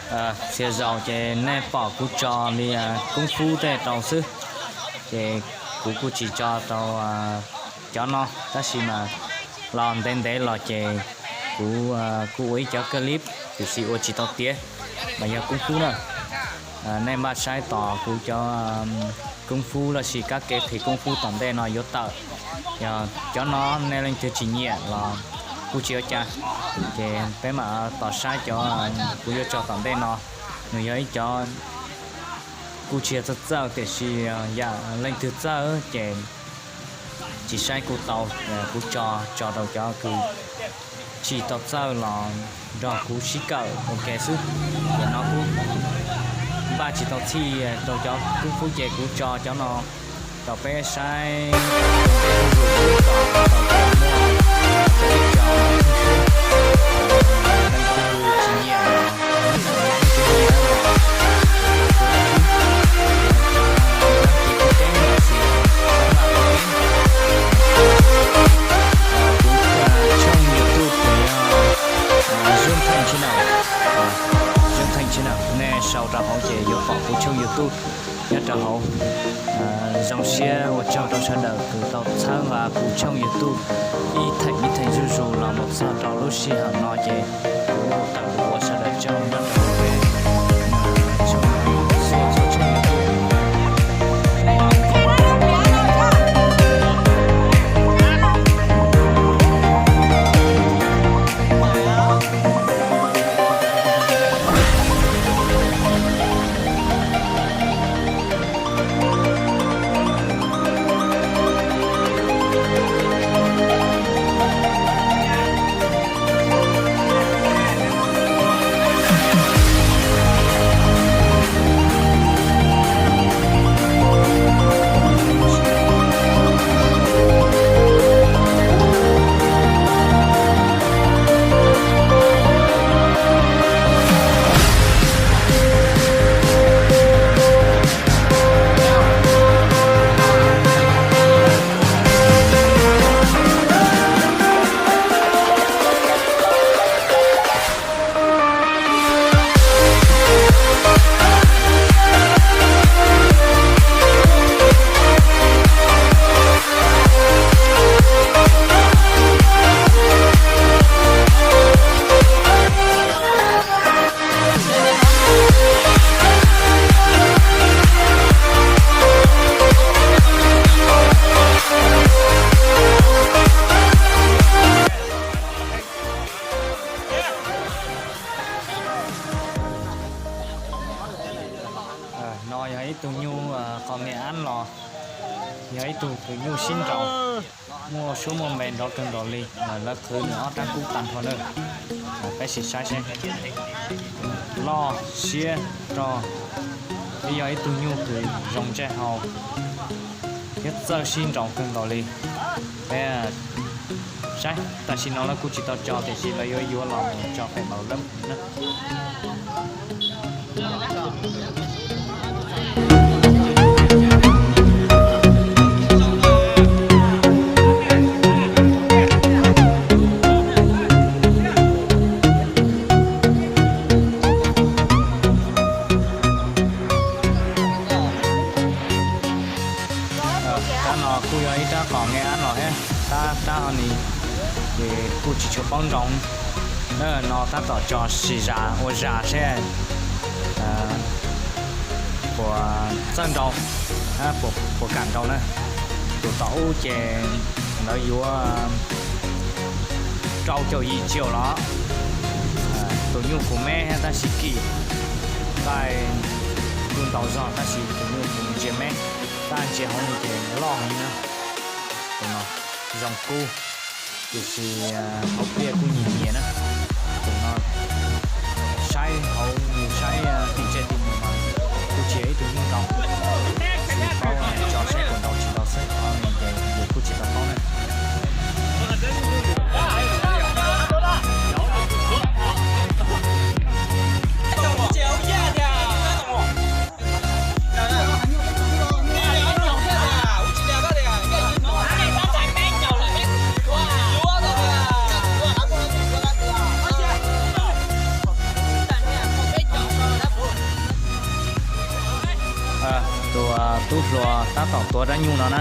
Txhia zaus ces nej pom kuv tso li kung fu tej rau xwb, ces kuv kuj tsis tso rau cov no, tab sis mas los ntev ntev los ces kuv kuj ua ib cov clip tiam sis ua tsis tau tiav, mas yog kung fu na. Nej npaj saib tos kuv cov kung fu los sis kab ke qhia kung fu tom ntej no yuav tawm. Yog cov no nej leej twg tsis nyiam los kuj tsis ua cas, ces peb mam tos saib cov kuv yuav tso tom ntej no. Nws yog ib cov kuj tsis yog txawj txawj tiam sis yam leej twg txawj ces tsis saib kuj tau, kuv tso tso rau cov kws tsis tau txawj los nrog kuv sib kawm ua ke xwb. Ces no kuv npaj tsis tau txhij rau cov kung fu ces kuv tso cov no rau peb saib. Kuv tshooj YouTube ces yog Zoo Thang Channel, Zoo Thang Channel, nej sau rau hauv ces yuav pom kuv tshooj YouTube nyob rau hauv. Zoo siab ua tsaug rau sawv daws kws tau txhawb nqa kuv tshooj YouTube ib theem ib theem zuj zus los mus txog rau lub sij hawm no ces kuv tau ua sawv daws tsaug nyob rau hauv peb tshooj YouTube. No yog ib tug nyuj qos Nghệ An los, yog ib tug kws nyuj sib nraus, muaj suab muaj npe nrov kawg nkaus li. Lawv qhwv nws ob rab kub tag nrho na. Peb sim saib seb. Loj siab rog, twb yog ib tug nyuj kws zoo ntsej haus thiab txawj sib nraus kawg nkaus li. Peb saib, tam sim no lawv kuj tsis tau tso tiam sis lawv yuav yuav los mus tso pem npaum lab na. Rab no kuj yog ib rab qos Nghệ An los thiab, tab rab ho ni ces kuj tsis tshua paub nroo. No tab tom tso sim zam ua zam seb puas txawj nrau, puas kam nrau na. Tus tom ub ces lawv yuav rau caum yim triệu los, tus nyuj kuj me thiab tab sis kim nqaij kuj ntau zog tab sis tus nyuj kuj ntsia me, tab ntsia hauv no ces loj heev na. Tus no zoo kub, tiam sis hauv pliaj kuj nyias nyias na. Tus no saib hauv nws saib tim tsej tim mus mas kuj tsis yog ib tug nyuj nrau, tsis paub tso saib puas nrau tsis nrau xwb, qhov no ces yus kuj tsis tau paub na. Tub hluas tab tom tuav rab nyuj no na,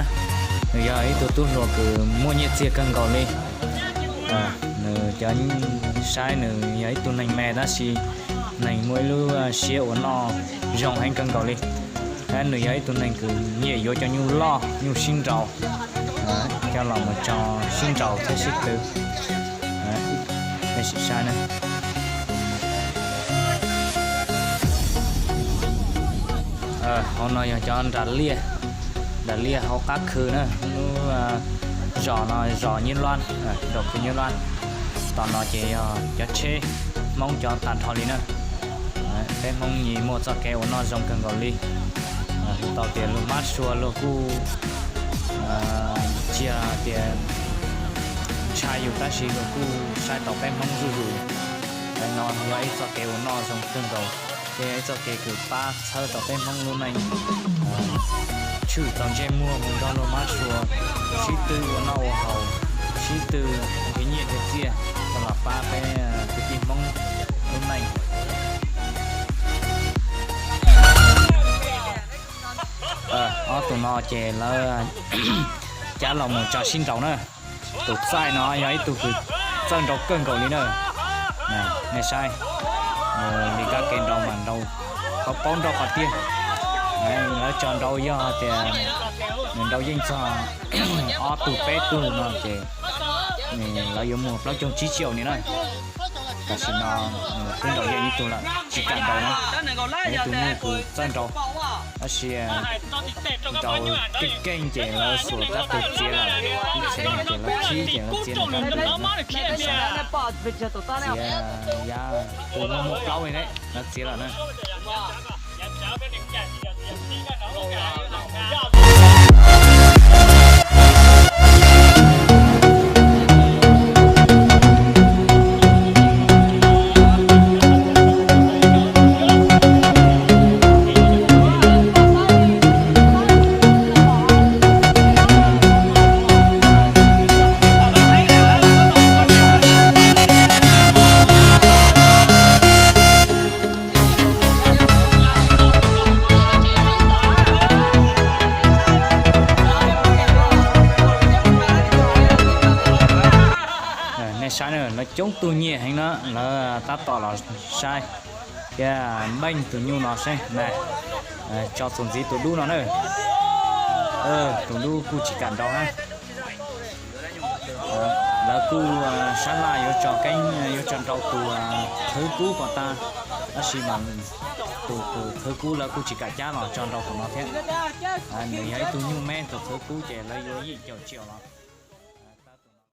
nws yog ib tug tub hluas kws muaj nyiaj txiag kawg nkaus li. Nws cov, saib nws yog ib tug neeg me tab sis neeg muaj ib lub siab ua noj zoo heev kawg nkaus li. Nws yog ib tug neeg kws nyiam yuav cov nyuj loj nyuj sib nraus, coj los mus tso sib nraus thiab sib tw. Nej sim saib na. Hauv no yog cov nras liaj, nras liaj hauv qab khw na, lub zos no zos Nyib Lab, nraum khw Nyib Lab. Tom no ces yog cov tsheb Hmoob cov tag nrho li na. Peb Hmoob nyias muaj txoj kev ua noj zoo kawg nkaus li. Tau tias luag mab sua luag kuj tsis tias ntshai yus tab sis luag kuj saib tau peb Hmoob zuj zus. Qhov no yog ib txoj kev ua noj zoo kawg nkaus, thiab yog ib txoj kev kws pab txhawb rau peb Hmoob lub neej tshwm tau ntsej muag mus nrog luag mab sua, sib tw ua noj ua haus, sib tw nrhiav nyiaj nrhiav txiaj coj los pab peb kwv tij Hmoob lub neej. Ob tug no ces lawv cab los mus tso sib nraus na. Tus txaij no yog ib tug kws txawj nraus kawg nkaus li na. Nej saib, nws li kab ke nraus mas nraus paub nraus qhov tiag. Lawv tso nraus yog tias nws nraus yeej txog ob tug peb tug no ces lawv yuav muag plaub caug tsib caug ni na. Tam sim no nws twb nraus yeej ib tug lawm, tsis kam nraus na. Yog ib tug nyuj kws txawj nraus, tab sis nraus keej keej ces lawv xuas rab tus txiav lawm, ib txhia neeg ces lawv khib ces lawv txiav nws rab tus na. Txiav yav tus muaj muaj plaub li ne, lawv txiav lawm na. Nej saib na, lawv coob tug nyiam heev na, lawv tab tom los saib thiab npeej tus nyuj no seb na. Tso txuas ntxiv tus dub no na. Tus dub kuj tsis kam nraus na. Lawv kuj sab laj yuav tso keeb, yuav tso nraus tus thwv kub kom tag, tab sis mas tus, tus thwv kub lawv kuj tsis kam cab los tso nraus tus no thiab. Nws yog ib tug nyuj me, tus thwv kub ces lawv yuav yeej caum tsiaum los.